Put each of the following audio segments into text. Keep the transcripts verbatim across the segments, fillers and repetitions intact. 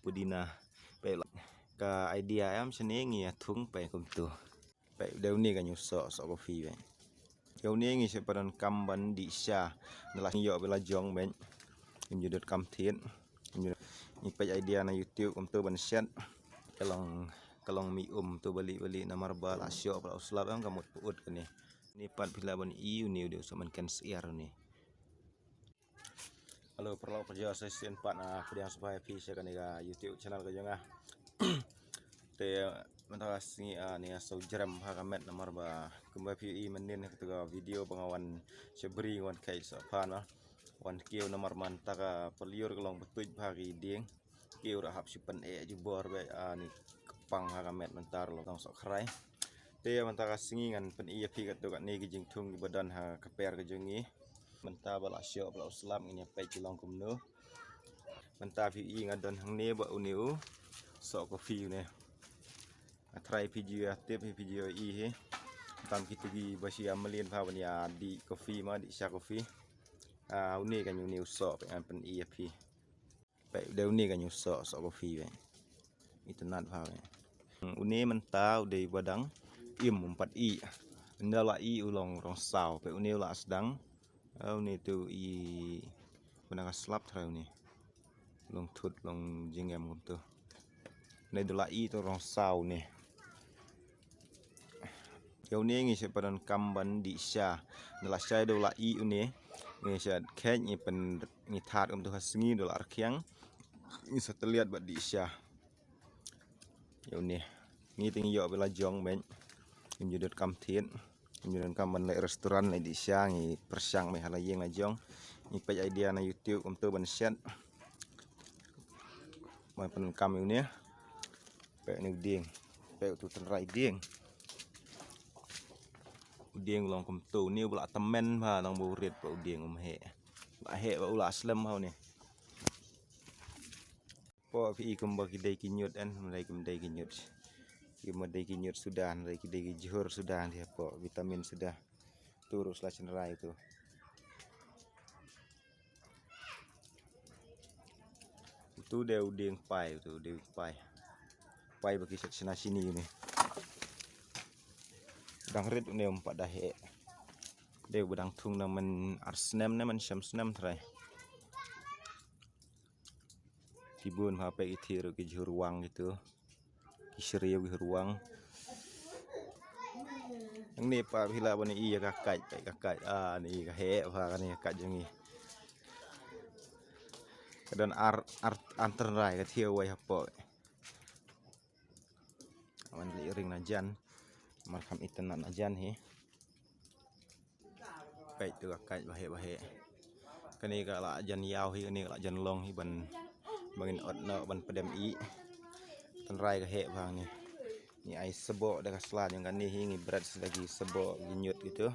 pudina. Peit ka idea em shane ngi ïa thung peit kumtu. Peit dei une ka ñu soh, soh coffee peit. Ïa une ngi shu pyndonkam ban dih sha. Nala ïoh ba la jong peit. Ngim ju dot kam thied. Ngi peit idea na YouTube kumtu ban shet. Ka long, ka long mi um tu bali bali namar ba la shoh ba la u slap em ka mut put kane. Ni pat phi lah ban i une u dei u soh man ken syiar une. Hello, paralok parajor, sa shisien pat nga pdiang sngewbha ïa phi sha kane ka YouTube channel ka jong nga. Te mynta ka sngi, ah, ni nga sngewjrem bha ka met namar ba kumba phi i mynnin ha kata ka video ba nga wan sha bri nga wan kheit soh phan ba. Wan kiew namar mynta ka paliur ka long ba tuid bha ki dieng. Kiew ruh hap shu pyneh jubor beit, ah, ni kpang ha ka met mynta ruh long soh khrai. Te mynta ka sngi ngan pyni ïa phi katto katne ki jingthung kiba don ha ka per ka jong ngi. Mynta ba la shoh ba la u slap ngin ïa peit ki long kumno. Mynta phi i nga don hangne ba une u soh coffee une. Nga tharai phi ju ïa tip hi, phi ju ïa i hi. Tam kito kiba shu ïa mlien bha ban ïa dih coffee ma, dih sha coffee. Ah, une ka ñu une u soh peit ngan pyni ïa phi. Peit dei une ka ñu soh, soh coffee peit. Itynnad bha peit. Hmm, une mynta u dei ba dang im um pat i. Ynda la i u long rong saw peit une u la sdang. Ah, une tu i ba dang ka slap trai une. Long thut long jingem kumtu. Une da la i tu rong saw une. Ïa une ngi shu pyndonkam ban dih sha. Nala sha da la i une. Ngi shu kheit ngi pyn ngi thad kumtu ha sngi da la rkhiang. Ngi sa tylliat bad dih sha. Ïa une. Ngi te ngi ïoh ba la jong peit. Ngim ju dot kam thied. Ngim ju dot kam ban leh restaurant leh dih sha ngi pyrshang mei ha la ïing la jong. Ngi peit idea na YouTube kumtu ban shet. Ban pyndonkam ïa une. Peit une u dieng. Peit utu tynrai dieng. U dieng long kumtu. Une u ba la tymmen bha nang ba u rit peit u dieng um heh. La heh ba u la slem bha une. Hapoh phi i kumba ki dei ki ñiut en, hynrei kim dei ki ñiut. Kim dei ki ñiut suda, hynrei ki dei ki jhur suda, dei hapoh vitamin suda. Tu ruh sla chynrai tu. Utu dei u dieng pai, utu dei u pai. Pai ba ki shet shna shini une. Dang rit une um pat da heh. Dei u ba dang thung na man ar snem ne man shem snem trai. Ki bun ha peit ki thir ki jhur wang kitu. Ki shriew ki ruang. Ngi pa phi lah ban i ïa ka kait, ka kait. Ah, ni ka heh bha kane ka kait jong ngi. Ka don ar, ar, ar tynrai ka thiaw wai hapoh. Wan leh ring na jan. Mar kham itynnad na jan hi. Peit tu ka kait ba heh ba heh. Kane ka la jan ïaw hi, kane ka la jan long hi ban, ban ngin ot noh ban pdem ih. Tynrai ka heh bha ngi. Ngi ai sboh da ka sla jong kane hi, ngi bret da ki sboh ki ñiut kitu.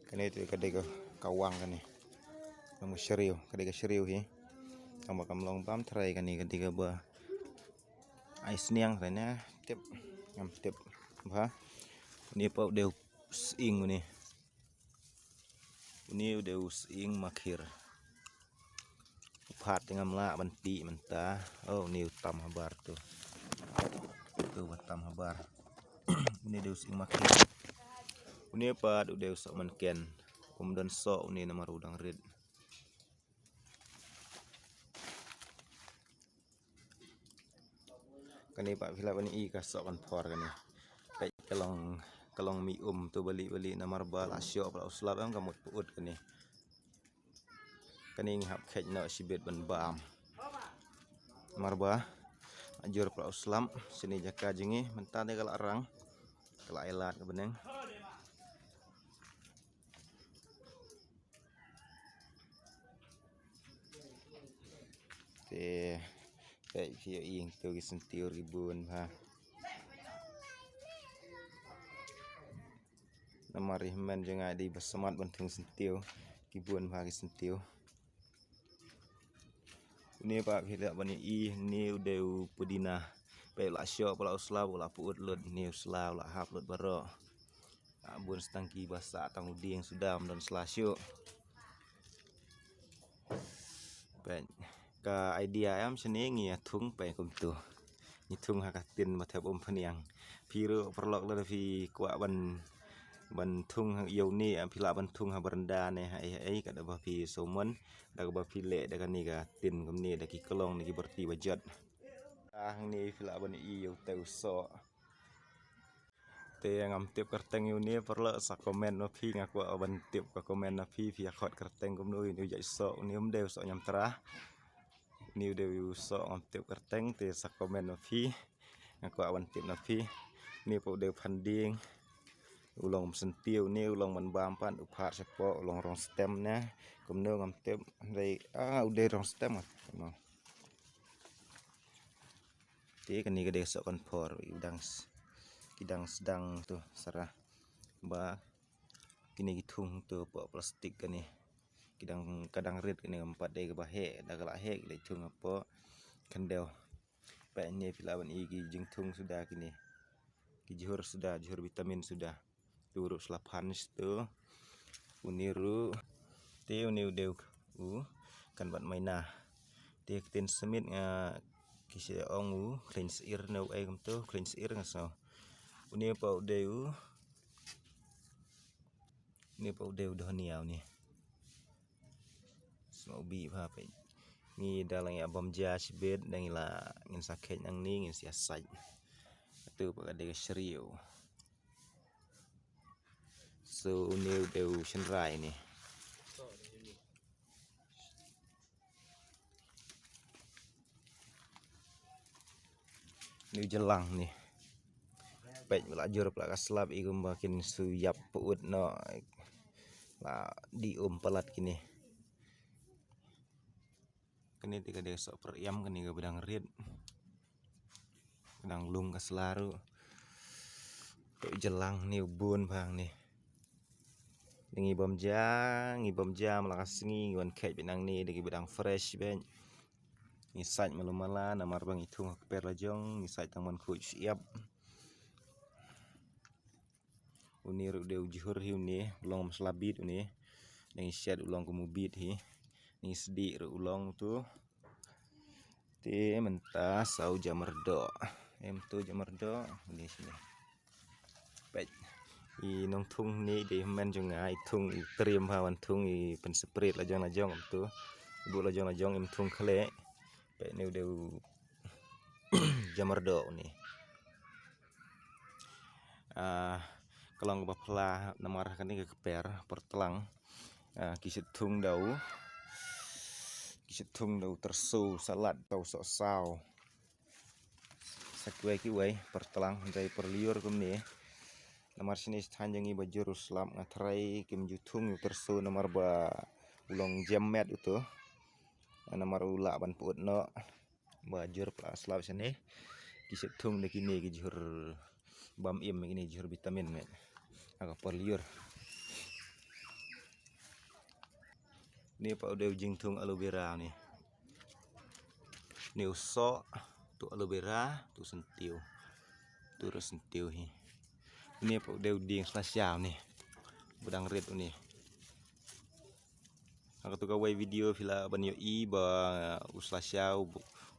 Kane te ka dei ka, ka wang kane. Long ka shriew, ka dei ka shriew hi. Tang ba kam long bam trai kane ka dei kaba ai sniang trai ne. Tip, ngam tip bha. Une pa u dei u sying une. Une u dei u sying makhir. U phat te ngam lah ban tih mynta. Oh, une u tam habar tu. Tu ba tam habar. Une dei u sying makhir. Une pat u dei u soh mynken. Kum don soh une namar u dang rit. Kane pat phi lah ban i ka soh kan phor kane. Peit ka long, ka long mi um tu bali bali namar ba la shoh ba la u slap em ka mut put kane. Kane ngi hap kheit noh shibit ban bam. Namar ba la jur ba la u slap shane jaka jong ngi mynta te ka la rang. Ka la ai lad ka bneng. Te peit phi ïa ing tu ki syntiew ki bun bha. Namar i hynmen jong nga dei ba smat ban thung syntiew, ki bun bha ki syntiew. Une pat phi lah ban i, une u dei u pudina. Peit u la shoh, u la u sla, u la put lut, une u sla u la hap lut baroh. Ah, bun stang kiba sah tang u dieng suda ym don sla shuh. Peit. Ka idea em shane ngi ïa thung peit kumtu. Ngi thung ha ka tin ba thep um pynïang. Phi ruh paralok lada phi kwah ban, ban thung ha ïew ne em, phi lah ban thung ha baranda ne ha ei ha ei, katba phi sumon, da kaba phi leh da kane ka tin kumne, da ki klong ne ki byrti ba jot. Ah, hangne phi lah ban ïohi ïa utei u soh. Te ngam tip kyrteng ïa une, paralok sa comment ma phi, nga kwah ban tip ka comment na phi, phi ïa khot kyrteng kumno ïa une u jait soh. Une um dei u soh ñiamtra. Une u dei u soh ngam tip kyrteng, te sa comment ma phi. Nga kwah ban tip na phi. Une pat u dei u phandieng. U long um syntiew, une u long ban bam pat, u phad shapoh, u long rong stem ne. Kumno ngam tip, dei, ah, u dei rong stem. Kumno. Te kane ka dei soh konphor, u dang s-, ki dang sdang tu sara. Ba kine ki thung tu poh plastik kane. Ki dang, ka dang rit kane, ngam pat dei kaba heh, da ka la heh ki la thung hapoh khyndew. Peit ne phi lah ban i ki jingthung suda kine. Ki jhur suda, jhur vitamin suda. Tu ruh sla phan tu. Une ruh. Te une u dei u kan bat maina. Te ktien Smit nga ki shu ong u khleiñ syier ne u ei kumtu, khleiñ syier nga sngew. Une pat u dei u. Une pat u dei u dhonia une. Sngewbha peit. Ngi da la ngi ïa bam ja shibit, da ngi la ngin sa kheit nangne, ngin sa ïa sait. Katu pat ka dei ka shriew. So une u dei u shynrai ne. Une u jylang ne. Peit la jur pla ka slap, i kumba kin shu ïap put noh. La dih um palat kine. Kane te ka dei soh pyrïam, kane kaba dang rit. Ka dang lung ka sla ruh. Te u jylang ne u bun bha ne. Ngi bam ja, ngi bam ja man la ka sngi, ngi wan kheit beit nangne, da kiba dang fresh beit. Ngi sait malu mala, namar ba ngi thung ha kper la jong, ngi sait tang ban khuid shyiap. Une ruh dei u jhur hi une, u long um sla bit une. Ngi shet u long kum u bit hi. Ngi sdieh ruh u long tu. Te mynta sa u jamyrdoh. Em tu jamyrdoh, une shane. Peit. I nongthung ne dei hynmen jong nga, i thung, i triem ha wan thung, i pynsprit la jong la jong em tu. I buh la jong la jong, im thung khleh. Peit ne u dei u jamyrdoh une. Ah, ka long kaba pla namar ha kane ka kper, pyrtlang. Ah, ki shu thung da u, ki shu thung da u tyrso, salad, da u sohsaw. Sa kiwei kiwei, pyrtlang, hynrei pyrliur kumne. Namar shane sha thaiñ jong ngi ba jur u slap, nga tharai kim ju thung u tyrso namar ba u long jem met uto. Namar u lah ban put noh. Ba jur pla slap shane. Ki shu thung da kine ki jhur bam im, kine jhur vitamin met. Ha ka pyrliur. Une pat u dei u jingthung aloe vera une. Une u soh, tu aloe vera, tu syntiew. Tu ruh syntiew hi. Une pat u dei u dieng slasha une. Ba dang rit une. Ha katu kawei video phi lah ban ïohi ba u slasha u,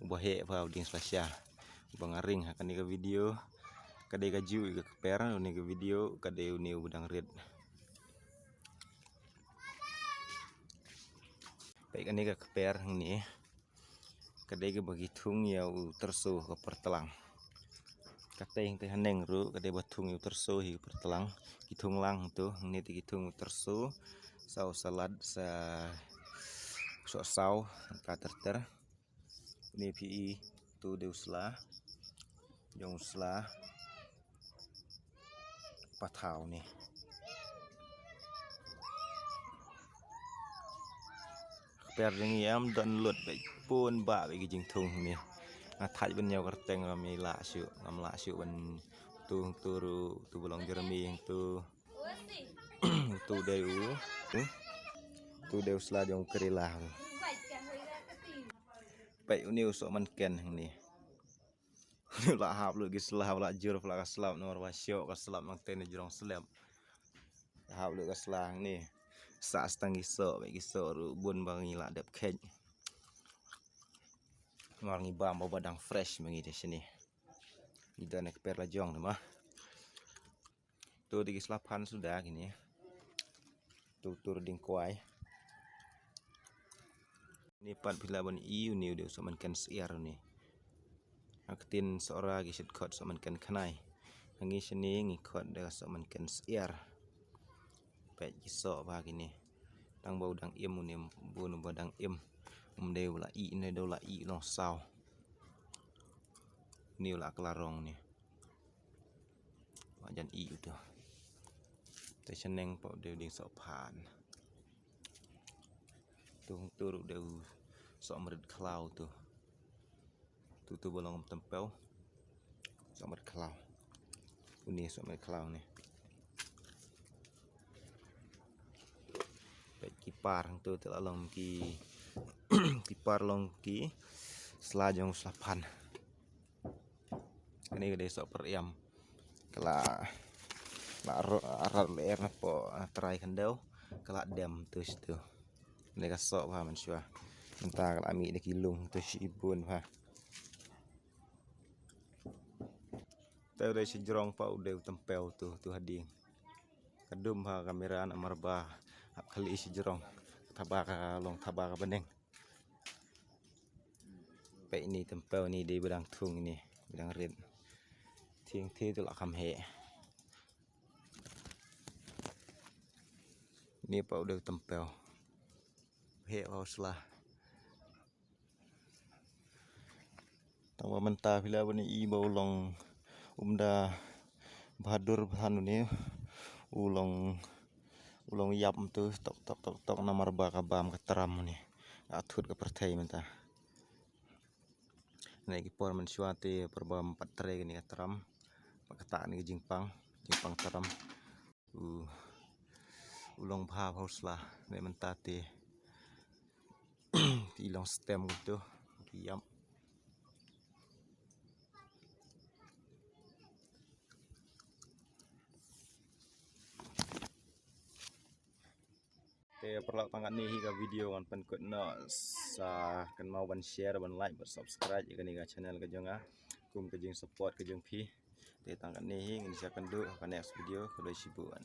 uba heh bha u dieng slasha. Uba nga ring ha kane ka video. Ka dei kajuh ka kper, une ka video, ka dei une uba dang rit. Peit kane ka kper hangne. Ka dei kaba ki thung ïa u tyrso ka pyrtlang. Katei hangtei haneng ruh ka dei ba thung ïa u tyrso hi ka pyrtlang. Ki thung lang tu, hangne te ki thung u tyrso, sa u salad, sa u sohsaw, ka ter ter. Une phi i tu dei u sla. Jong u sla. Pathaw ne. Kper jong ngi em don lut beit, bun bah beit ki jingthung ne. Nga thait ban ñiew kyrteng ngam lah shuh, ngam lah shuh ban tu, tu ruh, tu ba long jerami tu. Tu dei u, tu, tu dei u sla jong u Karela. Peit une u soh man ken hangne. La hap lut ki sla, la jur pla ka slap, namar ba shoh ka slap nangtei na jrong slem. La hap lut ka sla hangne. Sah tang ki soh, beit ki soh ruh bun ba ngi lah dep kheit. Mar ngi bam ba dang fresh ma ngi te shini. Ngi don ek per la jong te ma. Tu te ki slaphan suda kini. Tu tur ding kwai. Ni pat phi lah ban i uni u dei u sohmynken syiar uni. Ha ktien Sohra ki shit khot sohmynken khnai. Ha ngi shini ngi khot da sohmynken syiar. Peit ki soh bha kini. Tang ba u dang im uni, bun ba dang im. Um dei u la i, ne dei u la i long saw. Ni u la klarong ni. Wa jan i u tu. Te shaneng pa u dei u ding sohphan. Tu hung tur u dei u sohmrit khlaw tu. Tu tu ba long tempel. Sohmrit khlaw. Uni sohmrit khlaw ni. Peit ki par tu te la long ki, ki par long ki sla jong slaphan. Kani ka dei soh per iam. Ka la, la ro-, rat leher na po, ah, trai khyndew. Ka la dem tu shitu. Ni ka soh bha mynshuwa. Mynta ka la mih da ki lung tu shi bun bha. Te u dei shajrong pa u dei u tempel tu, tu hading. Ka dum ha kamera namar ba hap khali shajrong. Thaba ka long thaba ka bneng. Peit ni tempel ni dei ba dang thung ni, ba dang rit. Thieng thi tu la kham heh. Ni pa u dei u tempel. Heh pa u sla. Tang ba mynta phi lah ban i ba u long um da bhadur bhan uni u long, u long ïap tu tok tok tok tok namar ba ka bam ka tram uni. Ka thut ka pyrthei mynta. Ni ki por mynshuwa te por bam pat trei kani ka tram. Pat kata kani ka jingpang, jingpang tram. U, u long bha bha u sla, ne mynta te. Ki long stem gitu, ki ïap. Te paralok tang katne hi ka video ngan pynkut noh, sa kynmaw ban share, ban like, ban subscribe ïa kane ka channel ka jong nga. Kum ka jingsupport ka jong phi. Te tang katne hi ngin sa ïakynduh ha ka next video, khublei shibun.